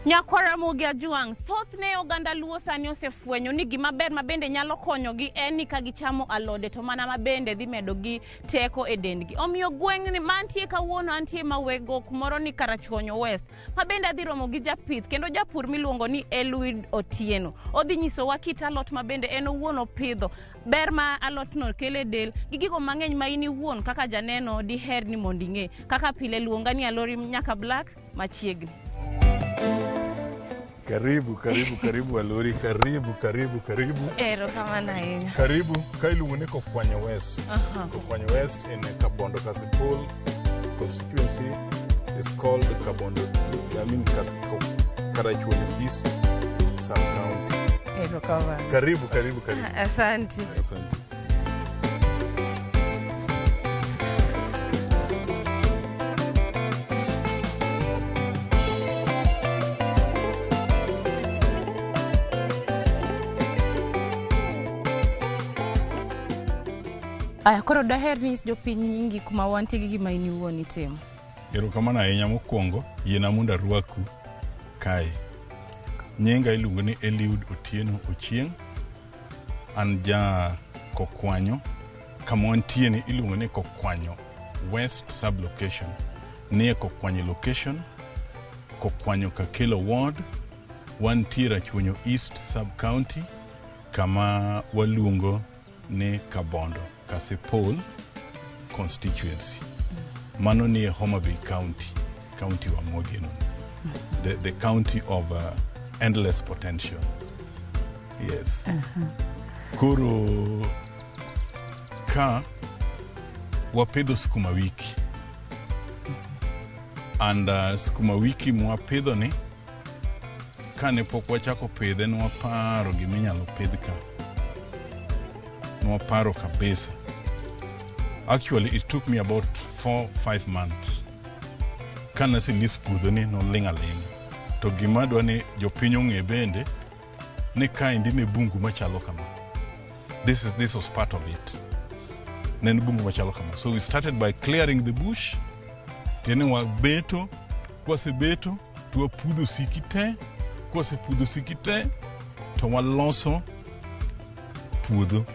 Nyakwar Ramogi Ajwang', thothne oganda Luo sani osefwenyo ni gima ber ma bende nyalo konyogi en ni ka gichamo alode to mana ma bende dhi medogi teko e dendgi. Omiyo gweng'ni mantie kawuono antie Mawego kumoro ni Karachuonyo West ma bende adhi romo gi japith kendo japur miluongo ni Eliud Otieno. Odhi nyisowa kit alot ma bende en owuon opidho, ber ma alotno kelo e del gi gigo mang'eny ma in iwuon kaka janeno diher ni mondo ing'e. Kaka pile luonga ni Alori Nyaka Black machiegni. Karibu, karibu, karibu Alori, karibu, karibu, karibu. Erokamano ahinya. Karibu, ka iluongo ni Kokwanyo West. Kokwanyo West in Kabondo Kasipul constituency is called Kabondo, I mean Karachuonyo East sub-county. Erokamano. Karibu, karibu, karibu. Asante. Asante. Aya, koro daher ni nyis jopiny nyingi kuma wantie gi gima in iwuon itimo. Erokamano ahinya mokwongo, yiena mondo arwaku kae. Nyinga iluongo ni Eliud Otieno Ochieng'. An ja Kokwanyo. Kama wantie ni iluongo ni Kokwanyo West Sub-Location. Nie Kokwanyo Location, Kokwanyo Kakelo Ward, wantie Rachuonyo East Sub-County, kama waluongo ni Kabondo Kasipul constituency. Mano nie Homa Bay County, county wa mwageno. The county of endless potential. Yes. Koro ka wapidho sukuma wiki. And sukuma wiki mwapidho ni kane pok wachako pidhe nwaparo giminyalo pidh ka. Nwaparo kabisa. Actually, it took me about 4-5 months. Kane aselis puodho ni noling' aling'a. To gima adwa ni jopiny ong'e bende ni kaendi ne bungu machalo kama. This was part of it. Ne en bungu machalo kama. So we started by clearing the bush. Tiende wabeto, kwasebeto to wapudho siki te, kwasepudho siki te to waloso puodho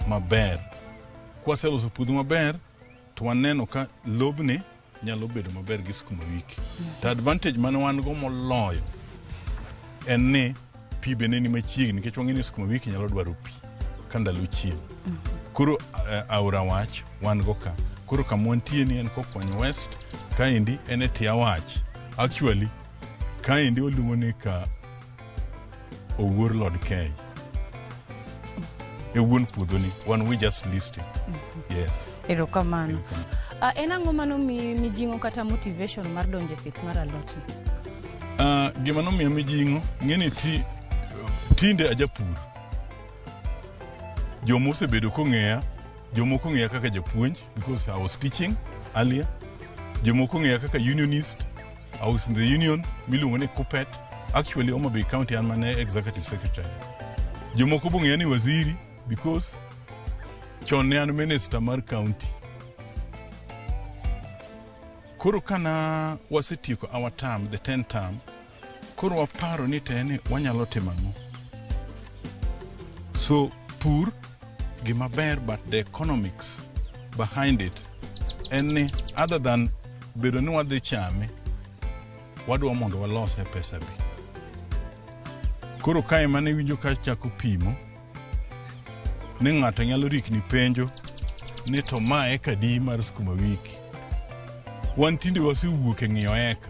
maber. Kwaseloso puodho maber to waneno ka lobni nyalo bedo maber gi sukuma wiki. To advantage mane wan go moloyo en ni pi be ne ni machiegni nikech wang'e ni sukuma wiki nyalo dwaro pi ka ndalo chieng'. Koro aora wach wan go ka. Koro kama wantie ni en Kokwanyo West, kaendi en e tie awach. Actually, kaendi waluongo ni ka Owuor Lord K. E wuon puodho ni, wan we just list it. Yes. Erokamano. En ang'o mano mijing'o kata motivation mar donjo e pith mar alot ni? Gima nomiya mijing'o, ng'eni tinde ajapur. Joma osebedo kong'eya, jomoko ong'eya kaka japuonj because I was teaching earlier. Jomoko ong'eya kaka unionist. I was in the union miluongo ni KUPPET. Actually, Homa Bay County an mane executive secretary. Jomoko bong'eya ni waziri because chon ne an minister mar county. Koro kana wasetieko our term, the 10 term, koro waparo ni te ni wanyalo timo ang'o. So pur gima ber, but the economics behind it en ni other than bedo ni wadhi chame, wadwa mondo walose pesa be. Koro kae mane iwinjo ka chako pimo ni ng'ato nyalo rikni penjo ni to ma eka adi mar sukuma wiki. Wan tinde wasewuok e ng'iyo eka.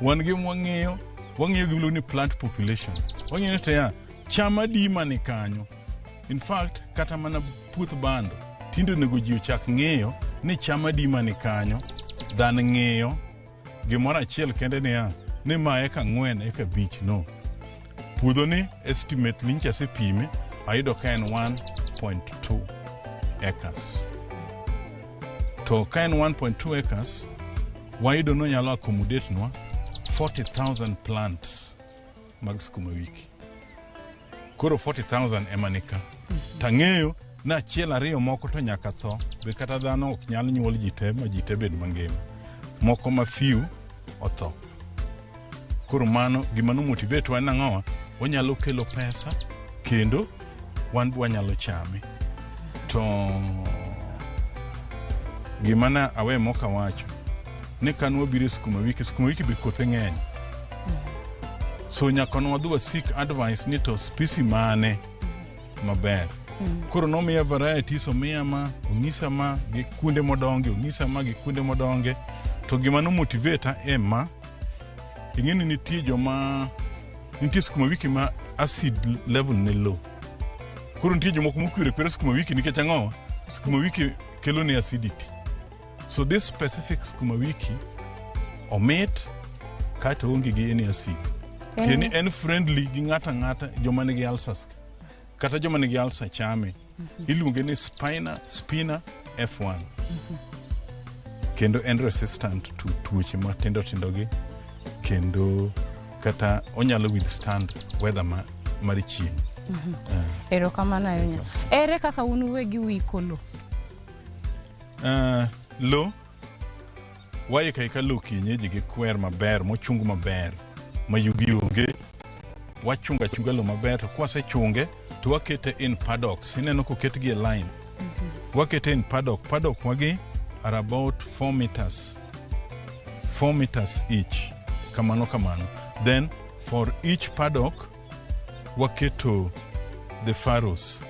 Wan gi wang'iyo, wang'iyo gima iluongo ni plant population. Wang'iyo ni to ya, cham adi mani kanyo. In fact, kata mana puoth bando, tinde onego ji ochak ng'iyo ni cham adi mani kanyo, than ng'iyo gimoro achiel kende niya, ni ma eka 4, eka 5, no. Puodho ni estimate ni nyocha asepime, ayudo ka en 1.2 acres. To ka en 1.2 acres, wayudo ni onyalo accommodate nwa 40,000 plants mag sukuma wiki. Koro 40,000 ema ni ka. Tang'eyo ni achiel ariyo moko to nyaka tho, be kata dhano ok nyal nyuol ji te ma ji te bed mangima. Moko ma few otho. Koro mano gima no motivate wa en ang'owa? Onyalo kelo pesa kendo wan be wanyalo chame. To gima na awe mok awacho ni ka nwabiro e sukuma wiki, sukuma wiki be kothe ng'eny. So nyaka nwadhi wa seek advice ni to species mane maber. Koro nomiya varieties, omiya ma, onyisa ma gi kuonde modonge, onyisa ma gi kuonde modonge. To gima no motivate e ma, ing'e ni nitie joma nitie sukuma wiki ma acid level ne low. Koro nitie jomoko mokwero kwera sukuma wiki nikech ang'o? Sukuma wiki kelo ne acidity. So this specific sukuma wiki omit kata oonge gi any acid. Tiende ni en friendly gi ng'ato ang'ata, joma nigi ulcers kata joma nigi ulcer chame. Iluonge ni Spina F1. Kendo en resistant to tuoche matindo tindo gi, kendo kata onyalo withstand weather mar chieng'. Erokamano ahinya. Ere kaka un uwegi uiko lo? Lo waiko aika lo kienyeji gi kwer maber mochung maber ma yugi onge. Wachungo achunga lo maber, to kwasechunge to wakete in paddocks. Ineno koketgi e line. Wakete in paddock. Paddock wagi are about 4 meters, 4 meters each, kamano kamano. Then for each paddock waketo the furrows.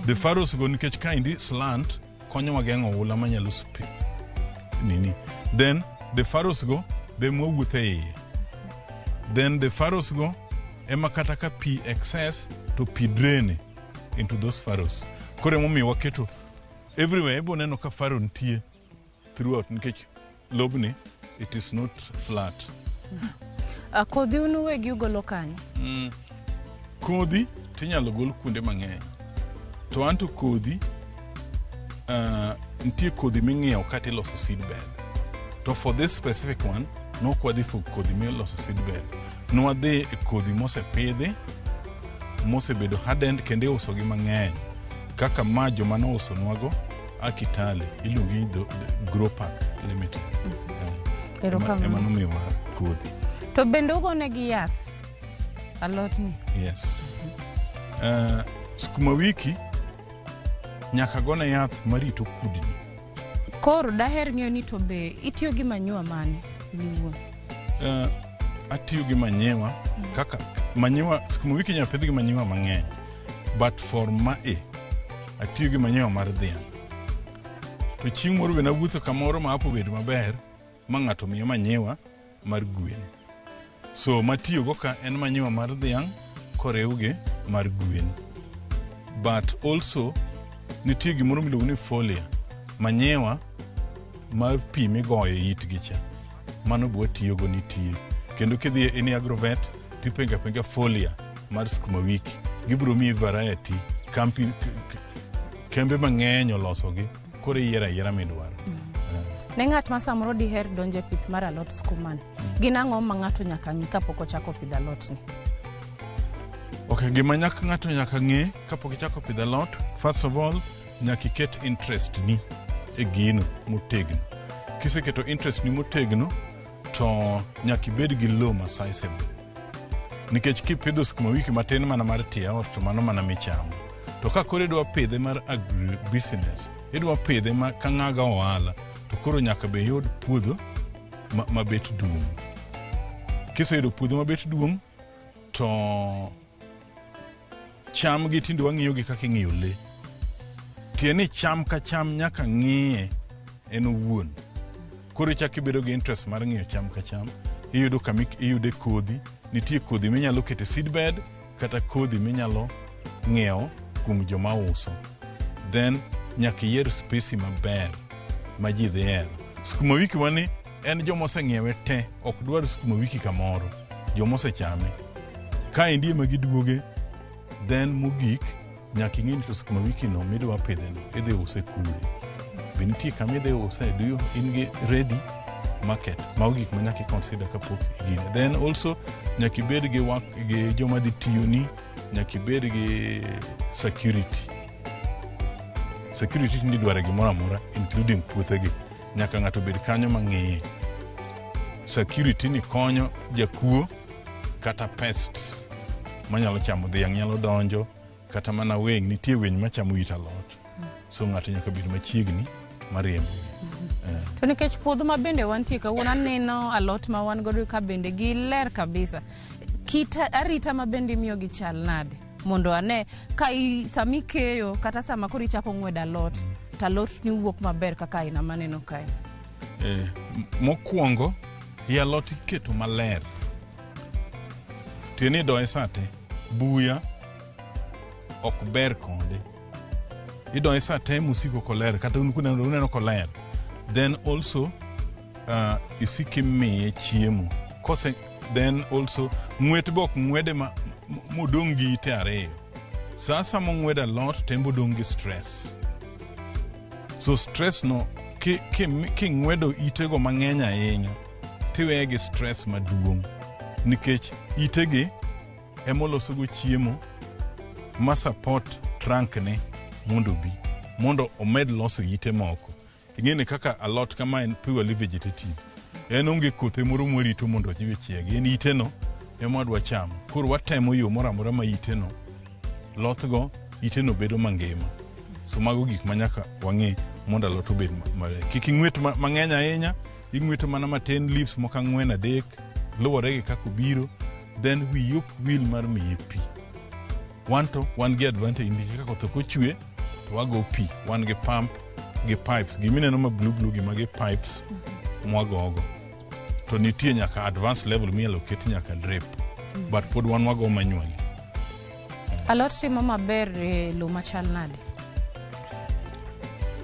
The furrows go nikech kaendi slant konyowa geng'o oula manyalo nini. Then the furrows go be mwawuotho e iye. Then the furrows go ema kata ka pi excess to pi drain into those furrows. Koro emomiyo waketo everywhere. Ibo neno ka furrow nitie throughout nikech lobni it is not flat. Kodhi un uwegi ugolo kanye? Kodhi tinyalo gol kuonde mang'eny. To anto kodhi, nitie kodhi ming'iewo kata iloso seedbed. To for this specific one, nok wadhi for kodhi miloso seedbed. Nwadhi e kodhi mosepidhi, mosebedo hardened kendo iusogi mang'eny. Kaka ma joma nousonwago a Kitale, iluongi ni The Grow Park Limited. Erokamano. Ema nomiyowa kodhi. To bende ugonegi yath alotni? Yes. Sukuma wiki nyaka gone yath marito kudni. Koro daher ng'eyo ni to be itiyo gi manure mane in iwuon? Atiyo gi manyiwa kaka manyiwa. Sukuma wiki inyalo pidh gi manyiwa mang'eny, but for mae atiyo gi manyiwa mar dhiang'. To chieng' moro be nawuotho kamoro ma apo obedo maber ma ng'ato miya manyiwa mar gwen. So matiyogo ka en manyiwa mar dhiang' koriw gi mar gwen. But also nitie gimoro miluongo ni foliar, manyiwa mar pi migoyo e itgi cha. Mano be watiyogo nitie. Kendo kidhi e any agrovet tipenjo apenja foliar mar sukuma wiki, gibiro miyi variety, kampi, kembe mang'eny olosogi, koro iyiero ayiera midwaro. Ne ng'at ma samoro diher donjo e pith mar alot skumani, gin ang'o ma ng'ato nyaka ng'i kapok ochako pidho alotni? Ok, gima nyaka ng'ato nyaka ng'e kapok ichako pidho alot, first of all, nyaka iket interest ni e gino motegno. Kiseketo interest ni motegno, to nyaka ibed gi lowo ma sizable. Nikech kipidho sukuma wiki matin mana mar tie ot, to mano mana michamo. To ka koro idwa pidhe mar agri business, idwa pidhe ma ka ng'aga ohala, to koro nyaka be iyud puodho ma bet duong'. Kiseyudo puodho ma bet duong', to cham gi tinde wang'iyo gi kaka ing'iyo le. Tie ni cham ka cham nyaka ng'iye en owuon. Koro ichako ibedo gi interest mar ng'iyo cham ka cham, iyudo kama iyude kodhi. Nitie kodhi minyalo keto e seedbed kata kodhi minyalo ng'iewo kuom joma uso. Then nyaka iyier species maber ma ji dhi hero. Sukuma wiki wani en joma oseng'iewe te ok dwar sukuma wiki kamoro, joma osechame. Kaendi ema giduoge. Then mogik nyaka ing'e ni to sukuma wiki no midwa pidhe no idhi use kure. Be nitie kama idhi use? Do you in gi ready market? Mago gik ma nyaka i consider kapok igine. Then also nyaka ibed gi work, gi joma dhi tiyoni, nyaka ibed gi security. Security tinde idwaro e gimoro amora, including puothegi. Nyaka ng'ato bed kanyo mang'iye. Security ni konyo jakuo. Kata pests manyalo chamo dhiang' nyalo donjo, kata mana winy, nitie winy machamo it alot. So ng'ato nyaka bed machiegni mariembo. To nikech puodho ma bende wantie kawuono aneno alot ma wan godo ka bende giler kabisa. Kit arita ma bende imiyogi chal nade? Mondo ane ka sama ikeyo kata sama koro ichako ng'wedo alot to alot ni wuok maber kaka aina maneno kae. Mokwongo, i alot iketo maler. Tiende ni idoye sate, buya ok ber kode. Idoye sate mosiko koler, kata un kuneno uneno koler. Then also isik imiye chiemo. Kose then also ng'wet be ok ng'wede ma modong' gi ite ariyo. Sa asaya mong'wedo alot to en be odong' gi stress. So stress no king'wedo itego mang'eny ahinya tiweye gi stress maduong' nikech itegi emolosogo chiemo ma support trunk ne mondo obi mondo omed loso ite moko. Ing'e ni kaka alot kama en purely vegetative. En onge kothe moro mwarito mondo odhi ochiegi. En ite no ema wadwa chamo. Koro watemo yo moro amora ma ite no lothgo ite no bedo mangima. So mago gik ma nyaka wang'e mondo alot obed maber. Kik ing'wet mang'eny ahinya, ing'weto mana matin leaves moko ang'wen adek luwore gi kaka obiro. Then wiyi ok wil mar miye pi. Wan to wan gi advantage nikech ka koth ok ochwe to wago pi. Wan gi pump gi pipes. Gimineno ma blue blue gi magi pipes mwagogo. To nitie nyaka advanced level minyalo ket nyaka drip. But pod wan wago manually. Alot timo maber e lowo machal nade?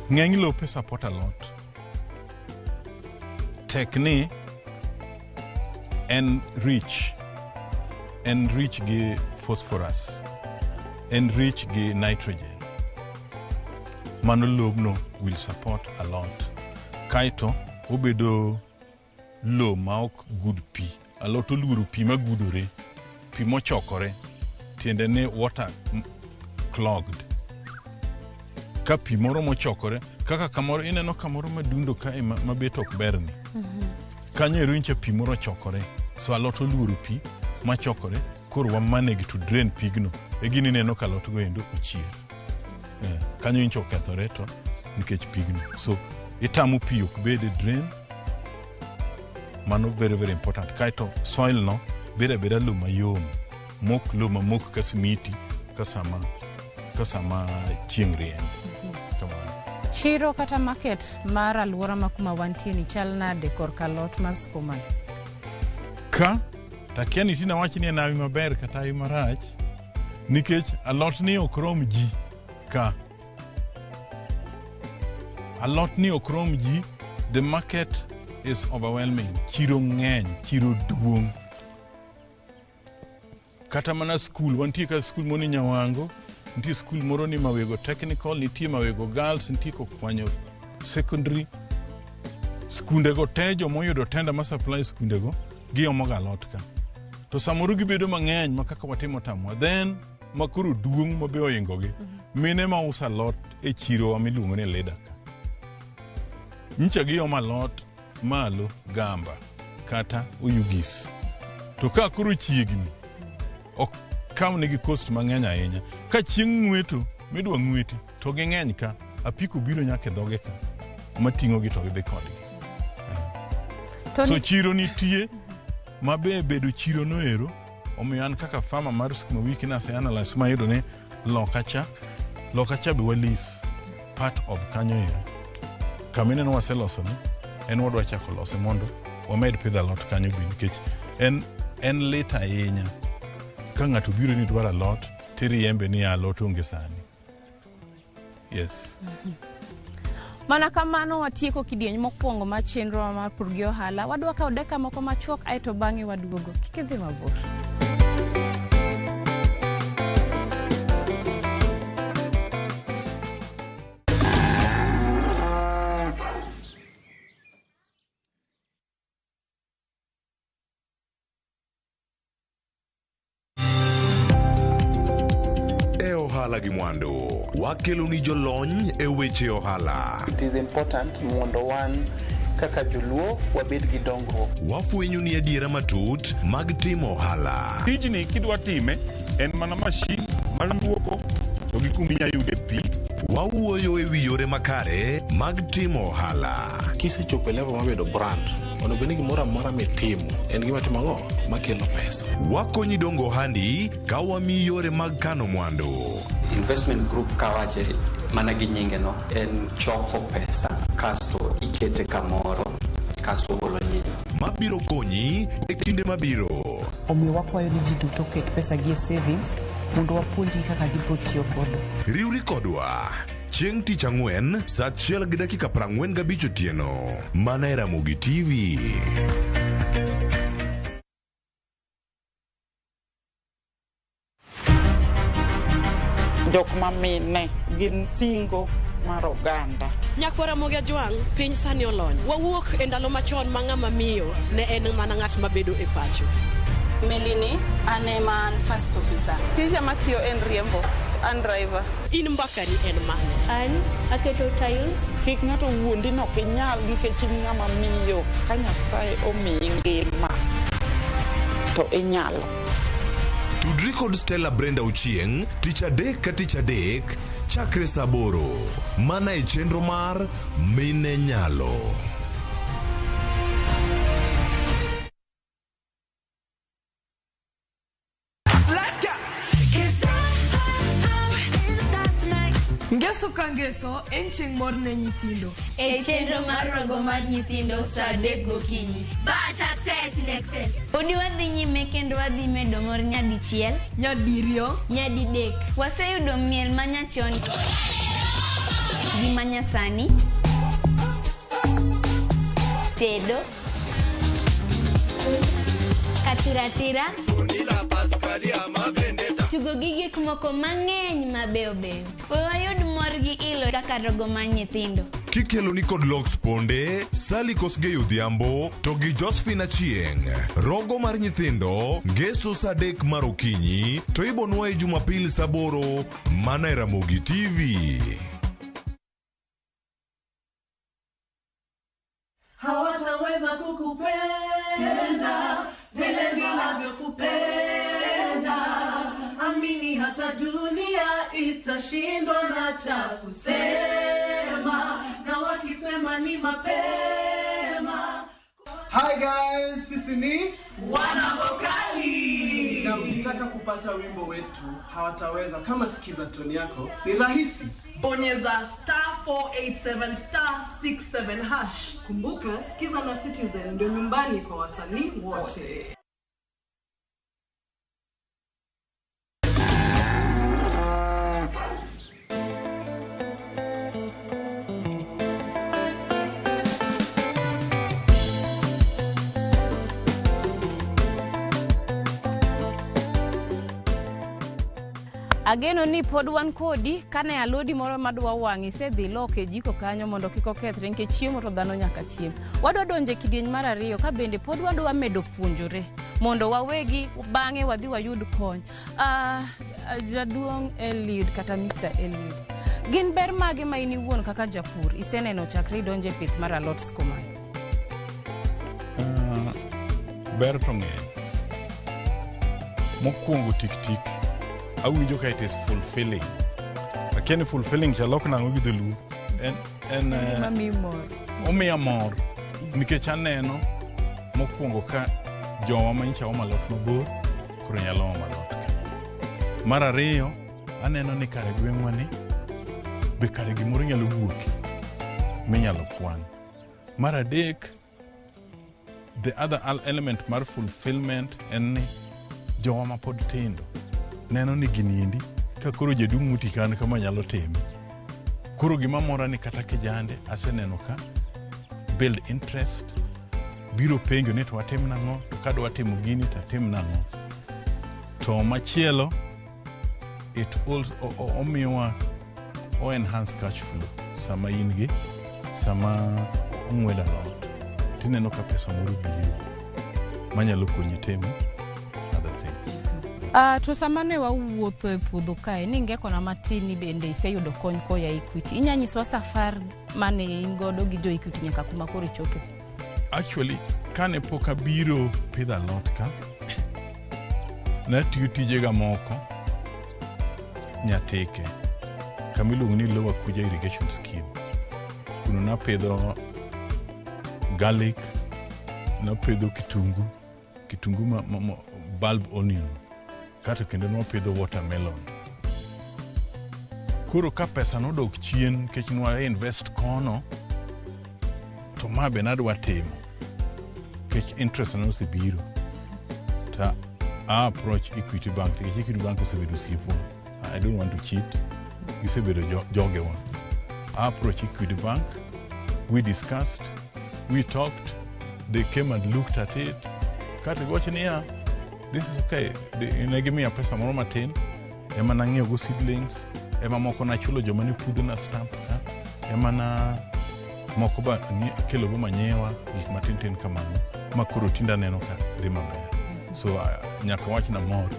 Ng'eny lope support alot. Tek ni en rich. En rich gi phosphorus. En rich gi nitrogen. Mano lobno will support alot. Kaeto obedo lo ma ok gud pi. Alot oluoro pi magudore, pi mochokore, tiende ni water clogged. Ka pi moro mochokore, kaka kamoro ineno kamoro madundo kae ma bet ok berni. Kanyo ero nyicha pi moro ochokore. So alot oluoro pi machokore, koro wa manage to drain pigno. E gini ineno ka alot go endo ochier. Kanyo nyicha okethore to nikech pigno. So itamo pi ok bed e drain, mano very very important. Kaeto soil no bedo abeda lo mayom, mok lo mamok ka simiti ka sama chieng' rieny. Kamano. Chiro kata market mar alwora ma kuma wantie ni chal nade korka alot mar skuma? Ka takia ni tina wach ni en hawi maber kata hawi marach nikech alot ni ok rom ji ka. Alot ni ok rom ji, the market is overwhelming. Chiro ng'eny, chiro duong'. Kata mana skul, wantie ka skul moro ni Nyawango, nitie skul moro ni Mawego Technical, nitie Mawego Girls, nitie Kokwanyo Secondary. Skundego te jomoyudo tender ma supply skundego giomo ga alot ka. To samoro gibedo mang'eny ma kaka watimo tamwa. Then makoro duong' mabe oingogi. Mine ma uso alot e chirowa miluongo ni Lida ka. Nyicha giomo alot malo Gamba kata Oyugis. To ka koro chiegni, ok kawnegi cost mang'eny ahinya. Ka chieng' ng'weto midwa ng'weti to ging'eny ka, apiko biro nyaka e dhoge ka mating'ogi to gidhi kodgi. To So ni, chiro nitie mabe bedo chiro no ero omiyo an kaka farmer mar sukuma wiki nase analyse mayudo ni loka cha be walis part of kanyo ero kamineno waseloso ni en wadwa chako lose mondo wamed pidho alot kanyo be nikech en lit ahinya ka ng'ato biro ni dwaro alot tiriembe ni alot onge sani. Yes. Mana kamano watieko kidieny mokwongo mar chenro mar pur gi ohala. Wadwa kawo dakika moko machuok aeto bang'e waduogo. Kik idhi mabor. E ohala gi mwandu wakelo ni jolony e weche ohala. It is important mondo wan Kaka joluo wabed gi dongruok. Wafwenyo ni adiera matut mag timo ohala. Tijni kidwa time en mana mashin mar luoko to gi kuma inya yude pi. Wawuoyo e wi yore makare mag timo ohala. Kisechopo e level mar bedo brand, onego bed ni gimoro amora mitimo en gima timo ang'o makelo pesa. Wakonyi dongo ohandi ka wamiyi yore mag kano mwandu. Investment group kawache mana gi nyinge no en choko pesa kasto ikete kamoro kasto ogolo nyinyo. Mabiro konyi e kinde mabiro. Omiyo wakwayo ni ji duto oket pesa gi e savings mondo wapuonjgi kaka gibiro tiyo godo. Riwri kodwa chieng' tich ang'wen saa 1:45 otieno mana e Ramogi TV. Jok ma mine gin singo mar oganda. Nyakwara Ramogi Ajwang', piny sani olony. Wawuok e ndalo machon ma ng'ama miyo ne en mana ng'at mabedo e pacho. Melini, an ema an first officer. Tija matiyo en riembo, an driver. In mbakani en mane? An aketo tiles. Kik ng'ato wuondi ni ok inyal nikech in ng'ama miyo. Ka Nyasaye omiyi ngima to inyalo. Tudri kod Stella Brenda Ochieng' tich adek ka tich adek chakre saa 8 mana e chenro mar Mine Nyalo. Ngeso ka ngeso en chieng' mor ne nyithindo. E chenro mar rogo mar nyithindo saa 3 gokinyi. But success in excess. Podi wadhi nyime kendo wadhi medo mor nyadichiel, nyadiriyo, nyadidek. Waseyudo miel manyachon gi manyasani, tedo, katiratira, tugo gi gik moko mang'eny mabeyo beyo. We wayud mor gi ilo kaka rogo mar nyithindo. Kikelo ni kod Lox Ponde, Sally Kosgei Odhiambo to gi Josephine Achieng'. Rogo mar nyithindo ngeso saa 3 mar okinyi to ibonwa e Jumapil saa 8 mana e Ramogi TV. Hawataweza kukupenda vile ninavyokupenda. Amini hata dunia itashindwa na cha kusema, na wakisema ni mapema. Hi guys, sisi ni Wanavokali. Na ukitaka kupata wimbo wetu hawataweza kama sikiza toni yako ni rahisi. Bonyeza *487 *67#. Kumbuka, Sikiza na Citizen ndio nyumbani kwa wasanii wote. Ageno ni pod wan kodi kane alodi moro madwa wang' isedhi iloke e jiko kanyo mondo kik okethre nikech chiemo to dhano nyaka chiem. Wadwa donjo e kidieny mar ariyo ka bende pod wadwa medo puonjore mondo wawegi bang'e wadhi wayud kony. Jaduong' Eliud kata Mr. Eliud, gin ber mage ma in iwuon kaka japur iseneno chakre idonje e pith mar alot skuma? Ber to ng'eny. Mokwongo tik tik awinjo ka it is fulfilling. Akia ni fulfilling chalok nang'o gi dholuo. En Gima miyi mor. Omiya mor nikech aneno mokwongo ka jowa manyicha omo alot mabor koro nyalo omo alot ka. Mar ariyo aneno ni kare gweng'wa ni be kare gimoro nyalo wuoke minyalo kwan. Mar adek, the other element mar fulfillment en ni jowa ma pod tindo neno ni gini endi ka koro jaduong' moti kan kama nyalo time. Koro gima mora ni kata kijande aseneno ka build interest, biro penjo ni to watim nang'o, to kadwa timo gini to atim nang'o. To machielo, it also omiyowa o enhance cash flow sama in gi, sama ong'wed alot tineno ka pesa moro biro manyalo konyi timo other things. To sama ne wawuotho e puodho kae, ningekona matin ni bende iseyudo kony koa Equity. Inya nyiswa safar mane in godo gi jo Equity nyaka kuma koro ichope? Actually, kane pok abiro pidho alot ka, natiyo tijega moko Nyatike, kama iluongo ni Lower Kuja Irrigation Scheme. Kuno napidho garlic, napidho kitungu, kitungu ma bulb onion, kato kendo nwapidho watermelon. Koro ka pesa nodok chien nikech nwa invest kono, to ma be nadwa timo nikech interest nosebiro to a approach Equity Bank nikech Equity Bank osebedo osiepwa. I don't want to cheat, gisebedo jogewa. I approach Equity Bank, we discussed, we talked, they came and looked at it kato giwacho niya, this is okay. Ne gimiya pesa moro matin ema nang'iewogo seedlings, ema moko nachulo joma ne pudhona stamp ka, ema na moko ba akelogo manyiwa, gik matin tin kamano ma koro tinde aneno ka dhi maber. So nyaka wach namor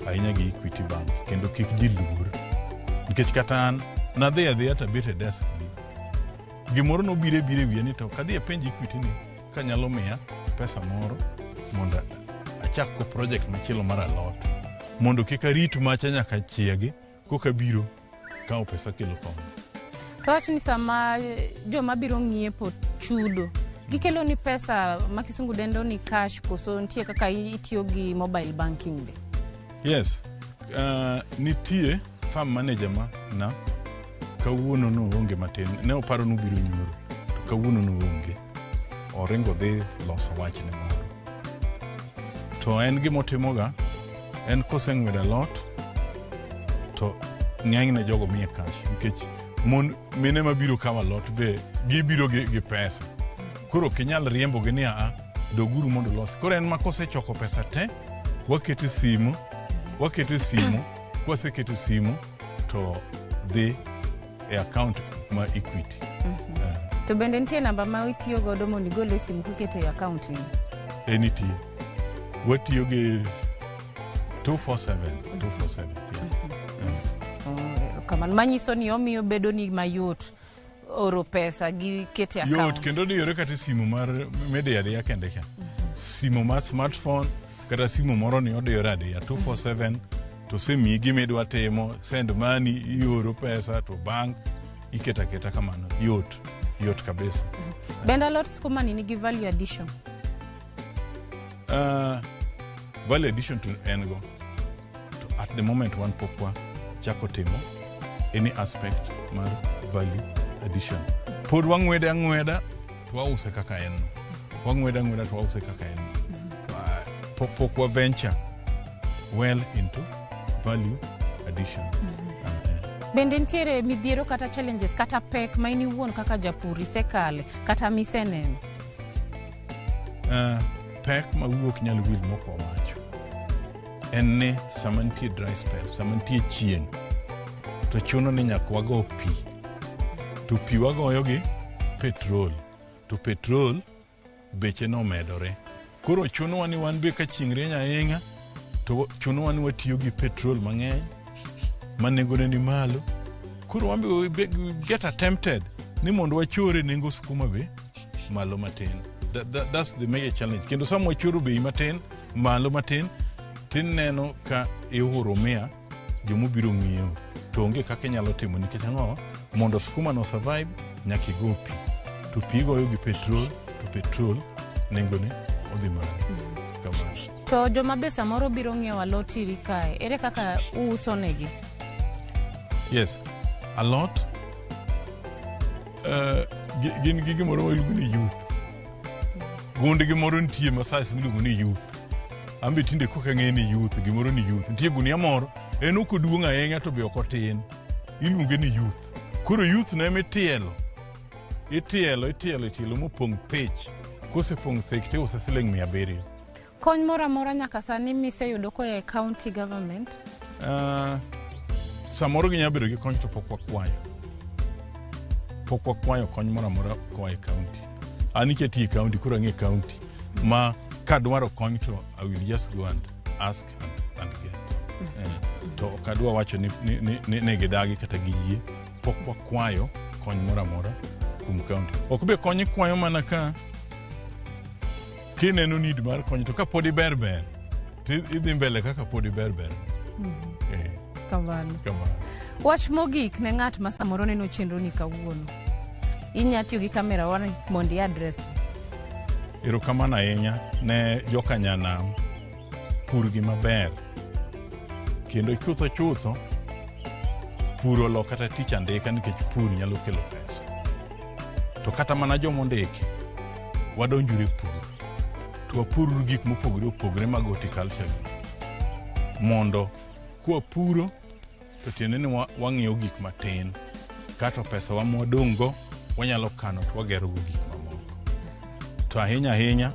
ahinya gi Equity Bank, kendo kik ji luor nikech kata an nadhi adhiya tabet e desk gi gimoro nobiro e biro e wiya ni to kadhi apenj Equity ni kanyalo miya pesa moro mondo achak go project machielo mar alot mondo kik arit macha nyaka chiegi koka biro kawo pesa kelo kono. To wach ni sama joma biro ng'iepo chudo, gikelo ni pesa ma kisungu dendo ni cash, koso nitie kaka itiyo gi mobile banking be? Yes, nitie farm manager ma na kawuono no onge matin, ne oparo nobiro nyoro to kawuono no onge, oringo dhi loso wachne moro. To en gimotimoga en koseng'wedo alot to ng'enyne jogo miye cash nikech mon mine mabiro kawo alot be gibiro gi pesa, koro ok inyal riembogi ni aa doguru mondo ulosi. Koro en ma kosechoko pesa te wakete simu, wakete simu, kwaseketo simu to dhi e account ma Equity. To bende nitie namba ma itiyo godo mondo igol e simu kiketo e account ni? E nitie, watiyo gi 247 247, yeah. Kamano manyiso ni omiyo bedo ni mayot oro pesa gi kete yot account. Kendo diyore kata e simu mar midiyo adiya kende cha, simu mar smartphone kata simu moro ni odiyore adiya 247 to osemiyi gima idwa timo, send money, ioro pesa to bank iketo aketa kamano, yot yot kabisa. Bende alot skuma ni nigi value addition? Value addition to en go to at the moment wan pok wa chako timo any aspect mar value addition. Pod wang'wede ang'weda to wause kaka en no, wang'wede ang'weda to wause kaka en no. Pok wa venture well into value addition. Bende nitiere midhiero kata challenges kata pek ma in iwuon kaka japur isekale kata miseneno? Pek ma wiwa ok nyal wil mok wawacho en ni sama nitie dry spell, sama nitie chieng', to chuno ni nyaka wago pi, to pi wagoyo gi petrol, to petrol beche nomedore. Koro chunowa ni wan be ka chieng' rieny ahinya to chunowa ni watiyo gi petrol mang'eny ma nengone ni malo. Koro wan be we get tempted ni mondo wachore nengo sukuma be malo matin. That's the major challenge. Kendo sama wachoro bei matin malo matin, tineno ka iuro mia jomobiro ng'iewo to onge kaka inyalo timo nikech ang'o? Mondo sukuma no survive nyaka igo pi, to pi igoyo gi petrol, to petrol nengone odhi malo kamano. To joma be samoro biro ng'iewo alot iri kae, ere kaka uuso negi? Yes, alot gin gi gimoro ma iluongo ni youth. Gundgi moro nitie ma size miluongo ni youth. An be tinde koka ang'eyo ni youth, gimoro ni youth. Nitie gunia moro, en ok oduong' ahinya to be ok otin. Iluonge ni youth. Koro youth no ema itielo. Itielo, itielo, itielo mopong' thich. Kosepong' thich tiuse siling 700. Kony moro amora nyaka sani miseyudo koa e county government? Samoro ginyalo bedo gi kony to pok wakwayo. Pok wakwayo kony moro amora koa e county. An nikech atiyo e county, koro ang'e county. Ma kadwaro kony to I will just go and ask and get. To ok adwa wacho ni gidagi kata giyie. Pok wakwayo kony moro amora kuom county. Ok be kony ikwayo mana ka Kineno need mar konyo to kapod iber ber to idhi mbele kaka pod iber ber. Kamano. Kamano. Wach mogik ne ng'at ma samoro neno chenro ni kawuono. Inya tiyo gi kamera wani mondo i address. Erokamano ahinya ne jokanyanam, pur gi maber kendo chutho chutho pur olo kata tich andika nikech pur nyalo kelo pesa. To kata mana jomondiki wadonjuru e pur to wapururu gik mopogore opogore mag horticulture gi mondo kwapuro to tiende ni wang'iewo gik matin kato pesa wa mwadong' go wanyalo kano to wagerogo gik mamoko. To ahinya ahinya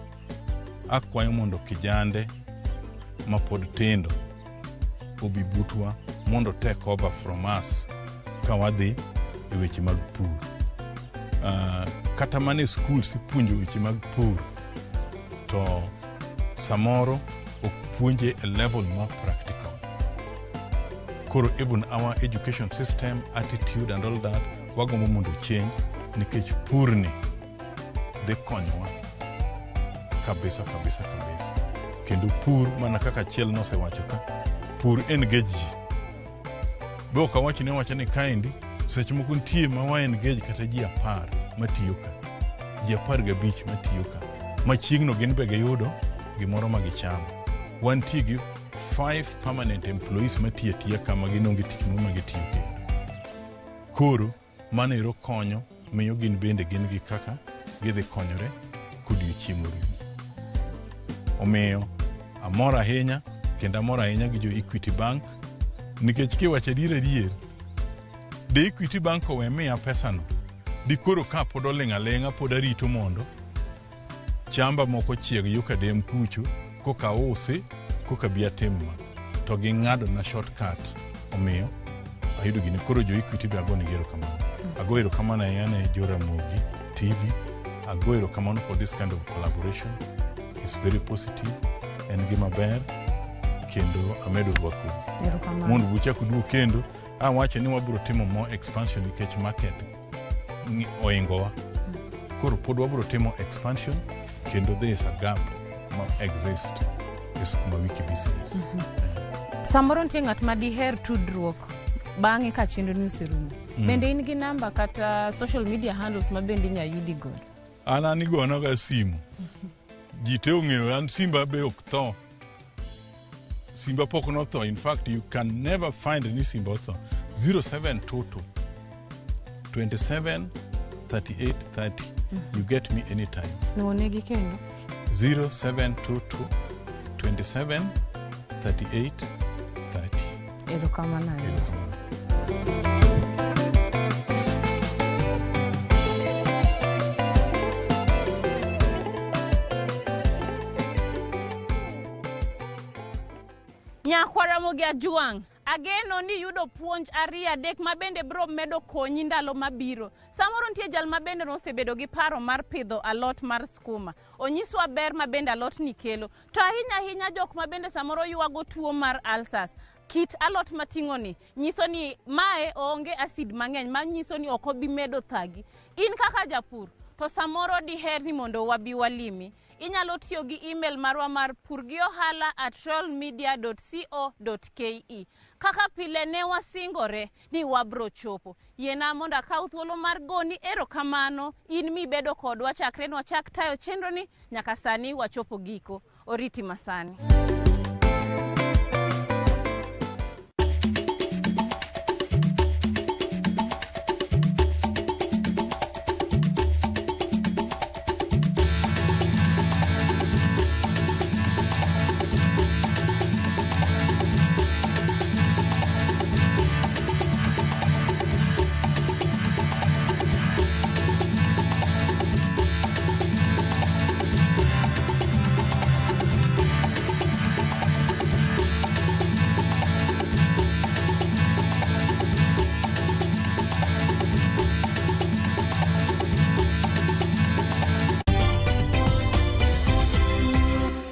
akwayo mondo kijande mapod tindo obi butwa mondo take over from us ka wadhi e weche mag pur. Kata mana e schools ipuonjo weche mag pur to samoro ok puonje e level ma practical. Koro even our education system, attitude and all that wagombo mondo change nikech purni dhi konyowa kabisa kabisa kabisa. Kendo pur mana kaka achiel nosewacho ka, pur engage ji. Be ok awach ni awacha ni kaendi seche moko nitie ma wa engage kata ji 10 matiyo ka, ji 15 matiyo ka, ma chieng'no gin be giyudo gimoro ma gichamo. Wantie gi 5 permanent employees matiyo atiya kama gin onge tich moro ma gitiyo kendo. Koro mano ero konyo miyo gin bende gin gi kaka gidhi konyore kodiochieng' orumo. Omiyo amor ahinya kendo amor ahinya gi jo Equity Bank nikech kiwacho adier adier de Equity Bank owe miya pesano dikoro ka pod oling' aling'a pod arito mondo chamba moko chieg yo kadem kucho koka ausi koka bi atim ma to ging'ado na shortcut omiyo ayudo gini. Koro jo Equity be agonegi erokamano. Ago erokamano ahinya ne jo Ramogi TV, ago erokamano for this kind of collaboration. It's very positive, en gima ber kendo amedo rwakou Erokamano. mondo uchak uduog kendo awacho ni wabiro timo more expansion nikech market oingowa. Koro pod wabiro timo expansion kendo there is a gap ma exist e sukuma wiki business. Samoro nitie ng'at ma diher tudruok bang'e ka chenro ni oserumo. Bende in gi namba kata social media handles ma bende inya yudi godo? An igona ga simu. Ji te ong'eyo an simba be ok tho. Simba pok notho. In fact, you can never find ni simba otho. 0722 27 38 30. You get me anytime. Nuonegi kendo. 0722 27 38 30. Erokamano ahinya. Erokamano. Nyakwa Ramogi Ajwang', ageno ni yudo puonj 2-3 ma bende biro medo konyi ndalo mabiro. Samoro nitie jal ma bende nosebedo gi paro mar pidho alot mar skuma. Onyiswa ber ma bende alot ni kelo. To ahinya ahinya jok ma bende samoro ywago tuo mar ulcers. Kit alot mating'o ni nyiso ni mae onge acid mang'eny manyiso ni ok obi medo thagi. In kaka japur to samoro diher ni mondo wabi walimi. Inyalo tiyo gi email marwa mar purgiohala@royalmedia.co.ke. Kaka pile ne wasingore ni wabro chopo. Yiena mondo akaw thuolo mar goni erokamano in mibedo kodwa chakre nwachak tayo chenro ni nyaka sani wachopo giko. Oriti masani.